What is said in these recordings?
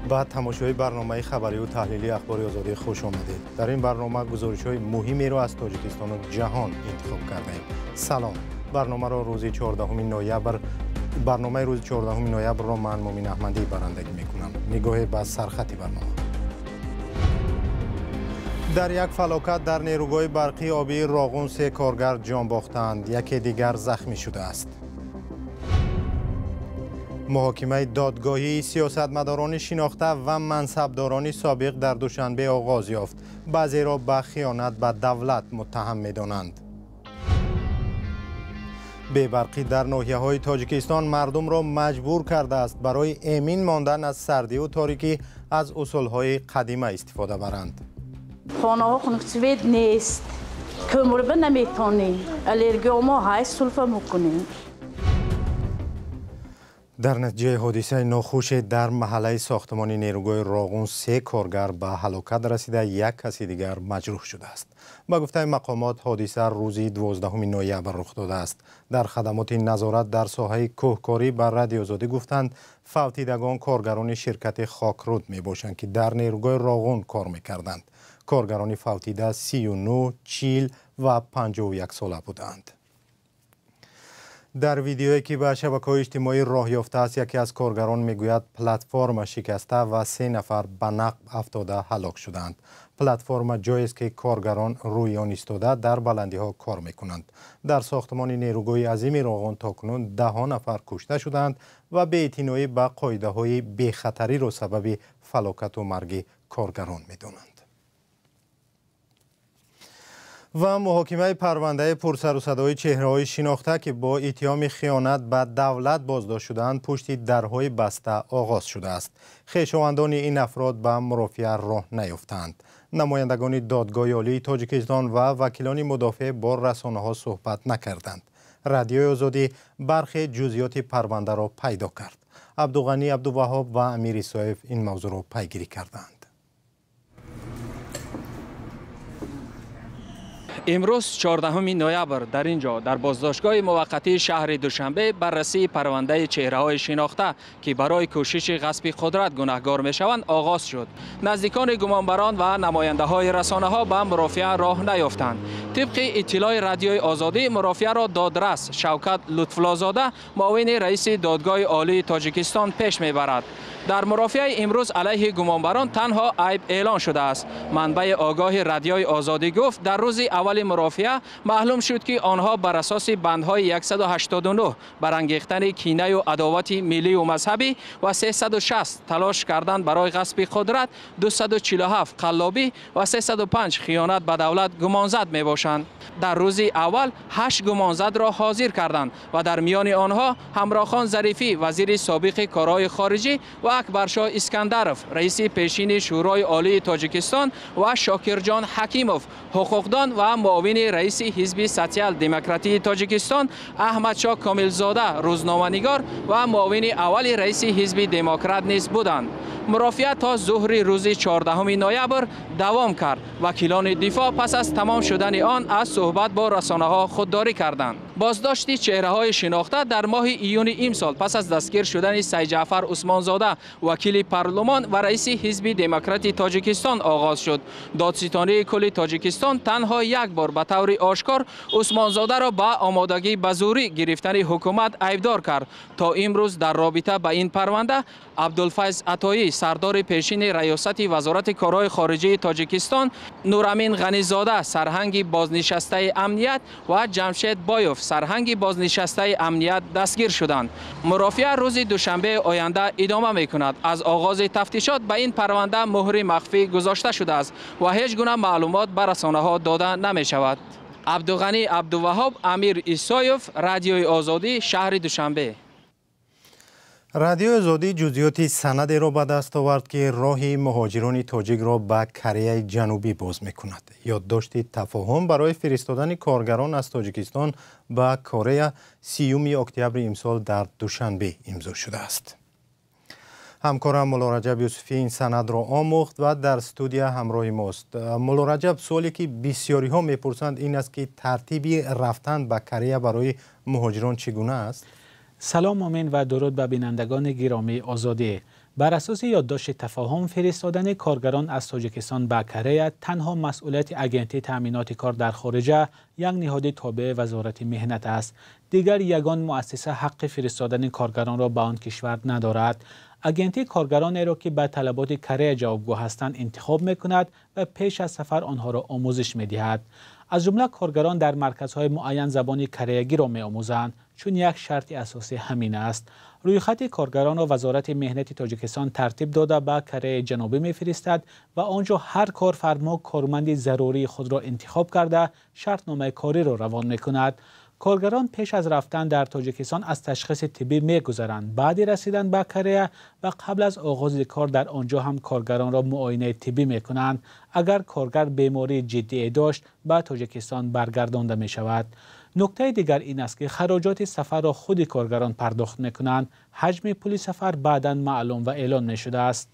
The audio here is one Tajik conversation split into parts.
Ба тамошои барномаи хабарию таҳлилии Ахбори Озодӣ хуш омадед. Дар ин барнома гузоришҳои муҳимеро аз Тоҷикистону ҷаҳон интихоб кардаем. Салом. Барномаро рӯзи 14 ноябр барномаи рӯзи 14 ноябрро ман Мумин Аҳмадӣ барандагӣ мекунам. Нигоҳе ба сархати барнома. Дар як фалокат дар нерӯгоҳи барқии обии Роғун се коргар ҷон бохтаанд, яке дигар захмӣ шудааст. Муҳокимаи додгоҳии сиёсатмадорони шинохта ва мансабдорони собиқ дар Душанбе оғоз ёфт. Баъзеро ба хиёнат ба давлат муттаҳам медонанд. Бебарқӣ дар ноҳияҳои Тоҷикистон мардумро маҷбур кардааст барои эмин мондан аз сардиву торикӣ аз усулҳои қадима истифода баранд. Хонаҳо хунуксвет нест, кӯмурба наметонем, аллергия мо ҳаст, сулфа мекунем. Дар натиҷаи ҳодисаи нохуше дар маҳаллаи сохтмони нерӯгоҳи Роғун се коргар ба ҳалокат расида, як каси дигар маҷрӯҳ шудааст. Ба гуфтаи мақомот, ҳодиса рӯзи 12 ноябр рух додааст. Дар хадамоти назорат дар соҳаи кӯҳкорӣ ба Радиои Озодӣ гуфтанд, фавтидагон коргарони ширкати Хокруд мебошанд, ки дар нерӯгоҳи Роғун кор мекарданд. Коргарони фавтида 39, 40 ва 51 сола буданд. Дар видеое ки ба шабакаҳои иҷтимоӣ роҳ ёфтааст, яке аз коргарон мегӯяд, платформа шикаста ва се нафар ба нақб афтода ҳалок шуданд. Платформа ҷоест, ки коргарон рӯи он истода дар баландиҳо кор мекунанд. Дар сохтмони нерӯгоҳи азими Роғун то кунун даҳҳо нафар кушта шуданд ва беэътиноӣ ба қоидаҳои бехатариро сабаби фалокату марги коргарон медонанд. Ва муҳокимаи парвандаи пурсарусадои чеҳраҳои шинохта, ки бо иттиҳоми хиёнат ба давлат боздошт шудаанд, пушти дарҳои баста оғоз шудааст. Хешовандони ин афрод ба мурофиа роҳ наёфтанд. Намояндагони Додгоҳи Олии Тоҷикистон ва вакилони мудофеъ бо расонаҳо суҳбат накарданд. Радиои Озодӣ бархе ҷузъиёти парвандаро пайдо кард. Абдуғанӣ Абдуваҳоб ва Амир Исоев ин мавзӯъро пайгирӣ карданд. Имрӯз 14 ноябр дар ин ҷо дар боздоштгоҳи муваққатии шаҳри Душанбе баррасии парвандаи чеҳраҳои шинохта, ки барои кӯшиши ғасби қудрат гунаҳгор мешаванд, оғоз шуд. Наздикони гумонбарон ва намояндаҳои расонаҳо ба мурофиа роҳ наёфтанд. Тибқи иттилои Радиои Озодӣ, мурофиаро додрас Шавкат Лутфуллозода, муовини раиси Додгоҳи Олии Тоҷикистон, пеш мебарад. Дар мурофиаи имрӯз алайҳи гумонбарон танҳо айб эълон шудааст. Манбаи огоҳи Радиои Озодӣ гуфт, дар рӯзи аввали мурофиа маълум шуд, ки онҳо бар асоси бандҳои 189 барангехтани кинаю адовати миллию мазҳабӣ ва 360 талош кардан барои ғасби қудрат, 247 қаллобӣ ва 305 хиёнат ба давлат гумонзад мебошанд. Дар рӯзи аввал 8 гумонзадро ҳозир карданд ва дар миёни онҳо Ҳамрохон Зарифӣ, вазири собиқи корҳои хориҷӣ, ва Акбаршоҳ Искандаров, раиси пешини Шӯрои Олии Тоҷикистон, ва Шокирҷон Ҳакимов, ҳуқуқдон ва муовини раиси Ҳизби Социал-демократии Тоҷикистон, Аҳмадшоҳ Комилзода, рӯзноманигор ва муовини аввали раиси Ҳизби Демократ низ буданд. Мурофиа то зуҳри рӯзи 14 ноябр давом кард. Вакилони дифоъ пас аз тамом шудани он аз суҳбат бо расонаҳо худдорӣ карданд. Боздошти чеҳраҳои шинохта дар моҳи июни имсол пас аз дастгир шудани Сайҷаъфар Усмонзода, вакили парлумон ва раиси Ҳизби Демократи Тоҷикистон, оғоз шуд. Додситонии кулли Тоҷикистон танҳо як бор ба таври ошкор Усмонзодаро ба омодагӣ ба зӯрӣ гирифтани ҳукумат айбдор кард. То имрӯз дар робита ба ин парванда Абдулфайз Атоӣ, сардори пешини раёсати Вазорати корҳои хориҷии Тоҷикистон, Нурамин Ғанизода, сарҳанги бознишастаи амният, ва Ҷамшед Боев, сарҳанги бознишастаи амният, дастгир шуданд. Мурофиа рӯзи душанбеи оянда идома мекунад. Аз оғози тафтишот ба ин парванда муҳри махфӣ гузошта шудааст ва ҳеҷ гуна маълумот ба расонаҳо дода намешавад. Абдуғанӣ Абдуваҳоб, Амир Исоев, Радиои Озодӣ, шаҳри Душанбе. Радиои Озодӣ ҷузъиёти санадеро ба даст овард, ки роҳи муҳоҷирони тоҷикро ба Кореяи Ҷанубӣ боз мекунад. Ёддошти тафоҳум барои фиристодани коргарон аз Тоҷикистон ба Корея 30 октябри имсол дар Душанбе имзо шудааст. Ҳамкорам Муллораҷаб Юсуфӣ ин санадро омӯхт ва дар студия ҳамроҳи мост. Муллораҷаб, суоле ки бисёриҳо мепурсанд ин аст, ки тартиби рафтан ба Корея барои муҳоҷирон чӣ гуна аст? Салом Мумин ва дуруд ба бинандагони гиромии Озодӣ. Бар асоси ёддошти тафоҳум, фиристодани коргарон аз Тоҷикистон ба Корея танҳо масъулияти Агентии таъминоти кор дар хориҷа, як ниҳоди тобеи Вазорати меҳнат аст. Дигар ягон муассиса ҳаққи фиристодани коргаронро ба он кишвар надорад. Агентӣ коргаронеро, ки ба талаботи Корея ҷавобгӯ ҳастанд, интихоб мекунад ва пеш аз сафар онҳоро омӯзиш медиҳад. Аз ҷумла коргарон дар марказҳои муайян забони кореягиро меомӯзанд, чун як шарти асосӣ ҳамин аст. Рӯйхати коргаронро Вазорати меҳнати Тоҷикистон тартиб дода ба Кореяи Ҷанубӣ мефиристад ва он ҷо ҳар корфармо корманди зарурии худро интихоб карда шартномаи кориро равон мекунад. Коргарон пеш аз рафтан дар Тоҷикистон аз ташхиси тиббӣ мегузаранд. Баъди расидан ба Корея ва қабл аз оғози кор дар он ҷо ҳам коргаронро муоинаи тиббӣ мекунанд. Агар коргар бемории ҷиддие дошт, ба Тоҷикистон баргардонда мешавад. Нуктаи дигар ин аст, ки хароҷоти сафарро худи коргарон пардохт мекунанд. Ҳаҷми пули сафар баъдан маълум ва эълон мешудааст.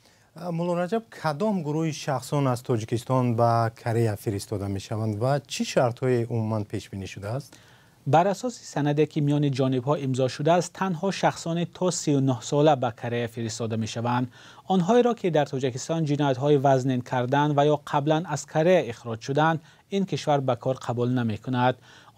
Мулло Раҷаб, кадом гурӯҳи шахсон аз Тоҷикистон ба Корея фиристода мешаванд ва чӣ шартҳое умуман пешбинӣ шудааст? Бар асоси санаде, ки миёни ҷонибҳо имзо шудааст, танҳо шахсони то 39 сола ба Корея фиристода мешаванд. Онҳоеро, ки дар Тоҷикистон ҷиноятҳои вазнин карданд ва ё қаблан аз Корея ихроҷ шуданд, ин кишвар ба кор қабул намекунад.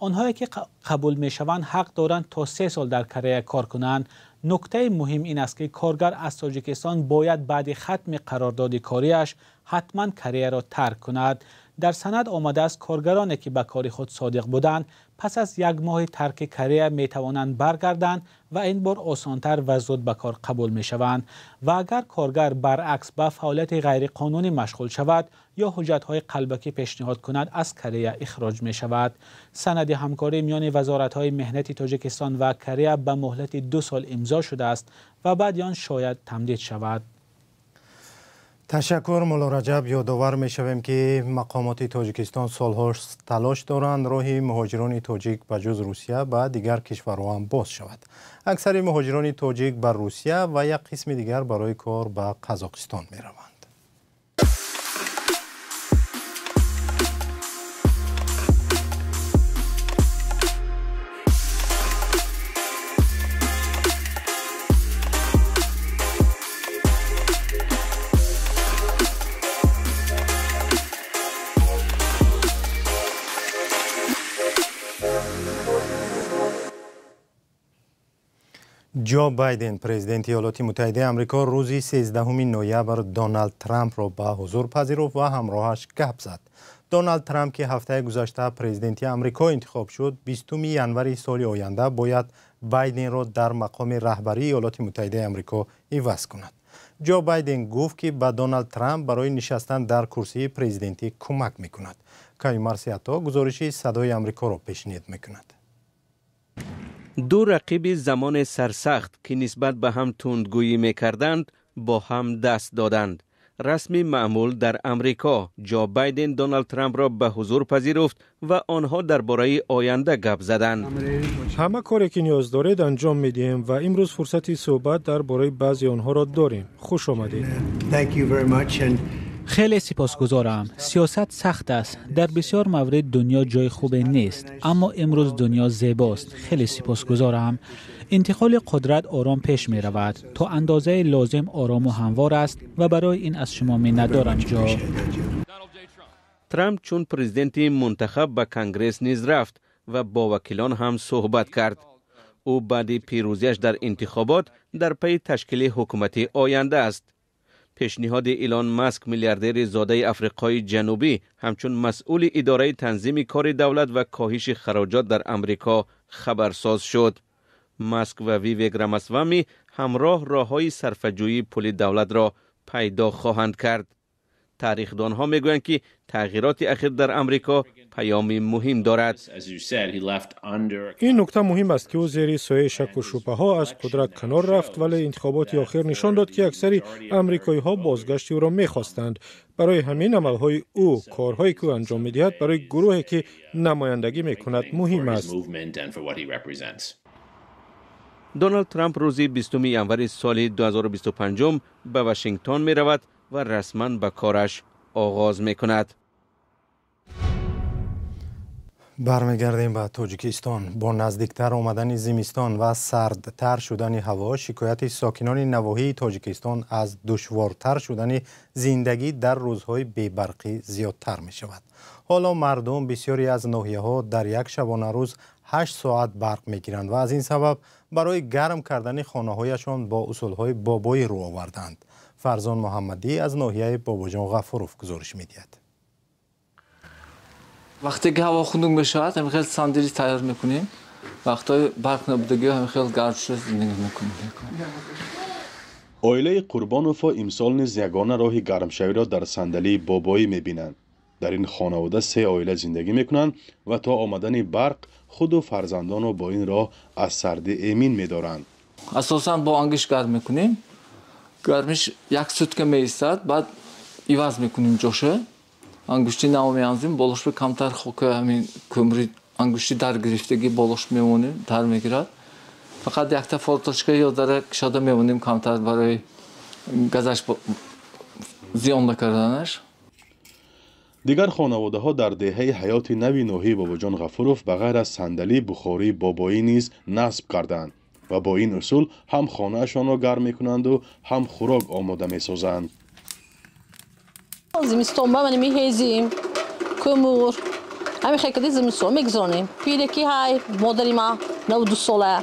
Онҳое, ки қабул мешаванд, ҳақ доранд то 3 сол дар Корея кор кунанд. Нуктаи муҳим ин аст, ки коргар аз Тоҷикистон бояд баъди хатми қарордоди кориаш ҳатман Кореяро тарк кунад. Дар санад омадааст, коргароне, ки ба кори худ содиқ буданд, пас аз як моҳи тарки Корея метавонанд баргарданд ва ин бор осонтар ва зуд ба кор қабул мешаванд. Ва агар коргар баръакс ба фаъолияти ғайриқонунӣ машғул шавад ё ҳуҷҷатҳои қалбакӣ пешниҳод кунад, аз Корея ихроҷ мешавад. Санади ҳамкорӣ миёни вазоратҳои меҳнати Тоҷикистон ва Корея ба муҳлати 2 сол имзо шудааст ва баъди он шояд тамдид шавад. Ташаккур, Мулло Раҷаб. Ёдовар мешавем, ки мақомоти Тоҷикистон солҳо талош доранд роҳи муҳоҷирони тоҷик ба ҷуз Русия ба дигар кишварҳо ҳам боз шавад. Аксари муҳоҷирони тоҷик ба Русия ва як қисми дигар барои кор ба Қазоқистон мераванд. Ҷо Байден, президенти Иёлоти Муттаҳидаи Амрико, рӯзи 13 ноябр Доналд Трампро ба ҳузур пазируфт ва ҳамроҳаш гап зад. Доналд Трамп, ки ҳафтаи гузашта президенти Амрико интихоб шуд, 20 январи соли оянда бояд Байденро дар мақоми раҳбарии Иёлоти Муттаҳидаи Амрико иваз кунад. Ҷо Байден гуфт, ки ба Доналд Трамп барои нишастан дар курсии президентӣ кӯмак мекунад. Каюмарс Ато гузориши Садои Амрикоро пешниҳод мекунад. Ду рақиби замони сарсахт, ки нисбат ба ҳам тундгӯӣ мекарданд, бо ҳам даст доданд. Расми маъмул дар Амрико, Ҷо Байден Доналд Трампро ба ҳузур пазируфт ва онҳо дар бораи оянда гап заданд. Ҳама коре, ки ниёз доред, анҷом медиҳем ва имрӯз фурсати суҳбат дар бораи баъзе онҳоро дорем. Хуш омадед. Хеле сипосгузорам. Сиёсат сахт аст. Дар бисёр маврид дунё ҷои хубе нест, аммо имрӯз дунё зебост. Хеле сипосгузорам. Интиқоли қудрат ором пеш меравад. То андозаи лозим орому ҳамвор аст ва барои ин аз шумо миннатдорам, Ҷо. Трамп чун президенти мунтахаб ба Конгресс низ рафт ва бо вакилон ҳам суҳбат кард. Ӯ баъди пирӯзиаш дар интихобот дар пайи ташкили ҳукумати оянда аст. Пешниҳоди Илон Маск, миллиардери зодаи Африқои Ҷанубӣ, ҳамчун масъули идораи танзими кори давлат ва коҳиши хароҷот дар Амрико хабарсоз шуд. Маск ва Вивек Рамасвами ҳамроҳ роҳҳои сарфаҷӯии пули давлатро пайдо хоҳанд кард. Таърихдонҳо мегӯянд, ки тағйироти ахир дар Амрико паёми муҳим дорад. Ин нукта муҳим аст, ки ӯ зери сояи шаку шубҳаҳо аз қудрат канор рафт, вале интихоботи охир нишон дод, ки аксари амрикоиҳо бозгашти ӯро мехостанд. Барои ҳамин амалҳои ӯ, корҳое, ки ӯ анҷом медиҳад, барои гурӯҳе, ки намояндагӣ мекунад, муҳим аст. Доналд Трамп рӯзи 20 январи соли 2025 ба Вашингтон меравад ва расман ба кораш оғоз мекунад. Бармегардем ба Тоҷикистон. Бо наздиктар омадани зимистон ва сардтар шудани ҳаво, шикояти сокинони навоҳии Тоҷикистон аз душвортар шудани зиндагӣ дар рӯзҳои бебарқӣ зиёдтар мешавад. Ҳоло мардум бисёре аз ноҳияҳо дар як шабонарӯз 8 соат барқ мегиранд ва аз ин сабаб барои гарм кардани хонаҳояшон бо усулҳои бобоӣ рӯ оварданд. Фарзон Муҳаммадӣ аз ноҳияи Бобоҷон Ғафуров гузориш медиҳад. Вақте ки ҳаво хунук мешавад, ҳамин хел сандали тайёр мекунем. Вақтҳои барқ набудагӣ ҳамин хел гарм шуда зиндагӣ мекунем. Оилаи Қурбоновҳо имсол низ ягона роҳи гармшавиро дар сандалии бобоӣ мебинанд. Дар ин хонавода се оила зиндагӣ мекунанд ва то омадани барқ худу фарзандонро бо ин роҳ аз сардӣ эмин медоранд. Асосан бо ангиш гарм мекунем. Гармиш як сутка меистад, баъд иваз мекунем ҷоша. Ангушти нав меанзим, болош ба камтар хока ҳамин кӯмри ангушти дар гирифтагӣ болош мемонем, дар мегирад. Фақат якта форточка ё дара кушода мемонем камтар барои газаш зиён накарданаш. Дигар хонаводаҳо дар деҳаи ҳаёти нави ноҳияи Бобоҷон Ғафуров ба ғайр аз сандалӣ бухории бобоӣ низ насб карданд ва бо ин усул ҳам хонаашонро гарм мекунанду ҳам хӯрок омода месозанд. Зимистон ба ман мехезим, кӯмур, ҳамин хел кади зимистон мегузаронем. Пире ки ҳай, модари ма 92 сола,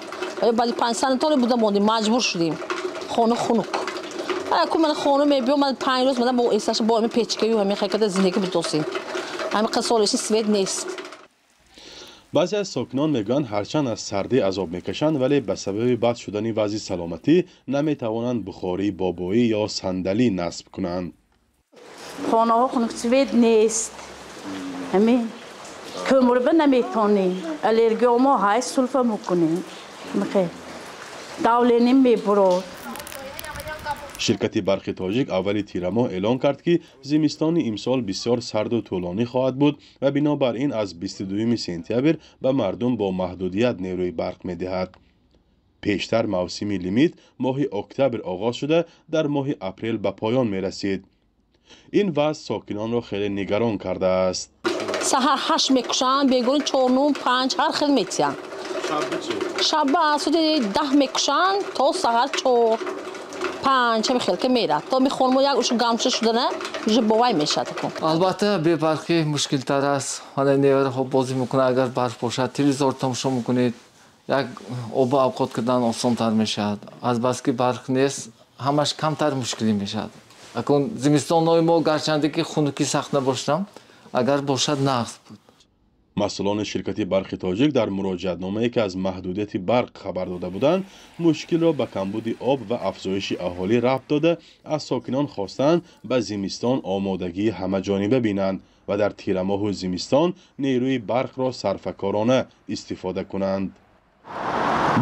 баъди 5 санатори буда мондем, маҷбур шудем. Хона хунук. Ку ман хона мебиём, ман 5 рӯз ман бо эсаш бо ҳамин печкаю ҳамин хел кади зиндагӣ бидосем. Ҳамин қисолиши свет нест. Баъзе аз сокинон мегӯянд, ҳарчанд аз сардӣ азоб мекашанд, вале ба сабаби бад шудани вазъи саломатӣ наметавонанд бухории бобоӣ ё сандалӣ насб кунанд. Хонаҳо хунук, свет нест. Ҳамин кӯмурба наметонем. Аллергия мо ҳаст, сулфа мекунем. Давление мебурад. Ширкати барқи тоҷик аввали тирамоҳ эълон кард, ки зимистони имсол бисёр сарду тӯлонӣ хоҳад буд ва бинобар ин аз 22 сентябр ба мардум бо маҳдудият нерӯи барқ медиҳад. Пештар мавсими лимит моҳи октябр оғоз шуда, дар моҳи апрел ба поён мерасид. Ин вазъ сокинонро хеле нигарон кардааст. Саҳар 8 мекушанд, бегоҳ 4, 9, 5 ҳар хел метиҳанд. Шаба соати 10 мекушанд то саҳар 4, 5 ҳамин хел ки мерад. То мехонмо як ушу гамша шудана уже бовай мешавад. Албатта бебарқӣ мушкилтар аст. Ҳана невараҳо бозӣ мекунад, агар барф бошад, телевизор тамошо мекунед, як оба авқот кардан осонтар мешавад. Азбаски барқ нест, ҳамаш камтар мушкилӣ мешавад. Акун зимистонҳои мо гарчанде ки хунукӣ сахт набошам, агар бошад нағз буд. Масъулони ширкати барқи тоҷик дар муроҷиатномае, ки аз маҳдудияти барқ хабар дода буданд, мушкилро ба камбуди об ва афзоиши аҳолӣ рабт дода, аз сокинон хостанд ба зимистон омодагии ҳамаҷониба бинанд ва дар тирамоҳу зимистон нерӯи барқро сарфакорона истифода кунанд.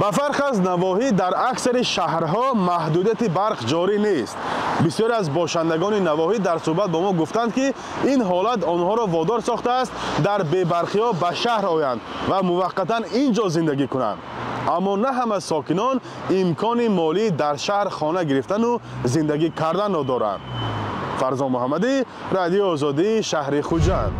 Ба фарқ аз навоҳӣ, дар аксари шаҳрҳо маҳдудияти барқ ҷорӣ нест. Бисёре аз бошандагони навоҳӣ дар суҳбат бо мо гуфтанд, ки ин ҳолат онҳоро водор сохтааст дар бебарқиҳо ба шаҳр оянд ва муваққатан ин ҷо зиндагӣ кунанд. Аммо на ҳама сокинон имкони молӣ дар шаҳр хона гирифтану зиндагӣ карданро доранд. Фарзон Муҳаммадӣ, Радиои Озодӣ, шаҳри Хуҷанд.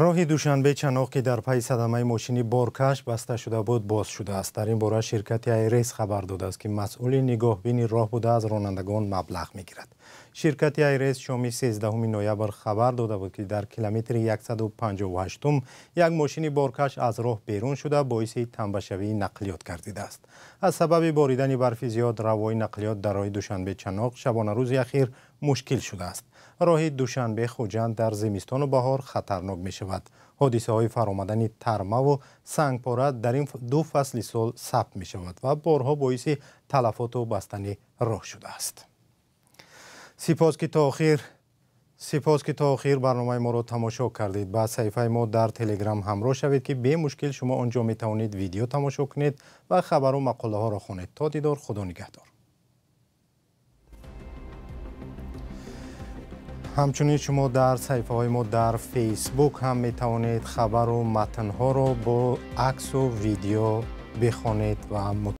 Роҳи Душанбе Чаноқ, ки дар пайи садамаи мошини боркаш баста шуда буд, боз шудааст. Дар ин бора ширкати Айрес хабар додааст, ки масъули нигоҳбини роҳ буда аз ронандагон маблағ мегирад. Ширкати Айрес шоми 13 ноябр хабар дода буд, ки дар километри 158 як мошини боркаш аз роҳ берун шуда боиси тамбашавии нақлиёт гардидааст. Аз сабаби боридани барфи зиёд равои нақлиёт дар роҳи Душанбе Чаноқ шабонарӯзи ахир мушкил шудааст. Роҳи Душанбе Хуҷанд дар зимистону баҳор хатарнок мешавад. Ҳодисаҳои фаромадани тармаву сангпора дар ин ду фасли сол сабт мешавад ва борҳо боиси талафоту бастани роҳ шудааст. Сипос ки то охир барномаи моро тамошо кардед. Ба саҳифаи мо дар Телеграм ҳамроҳ шавед, ки бемушкил шумо он ҷо метавонед видео тамошо кунед ва хабару мақолаҳоро хонед. То дидор, Худо нигаҳдор. Ҳамчунин шумо дар саҳифаҳои мо дар Фейсбук ҳам метавонед хабару матнҳоро бо аксу видео бихонед ва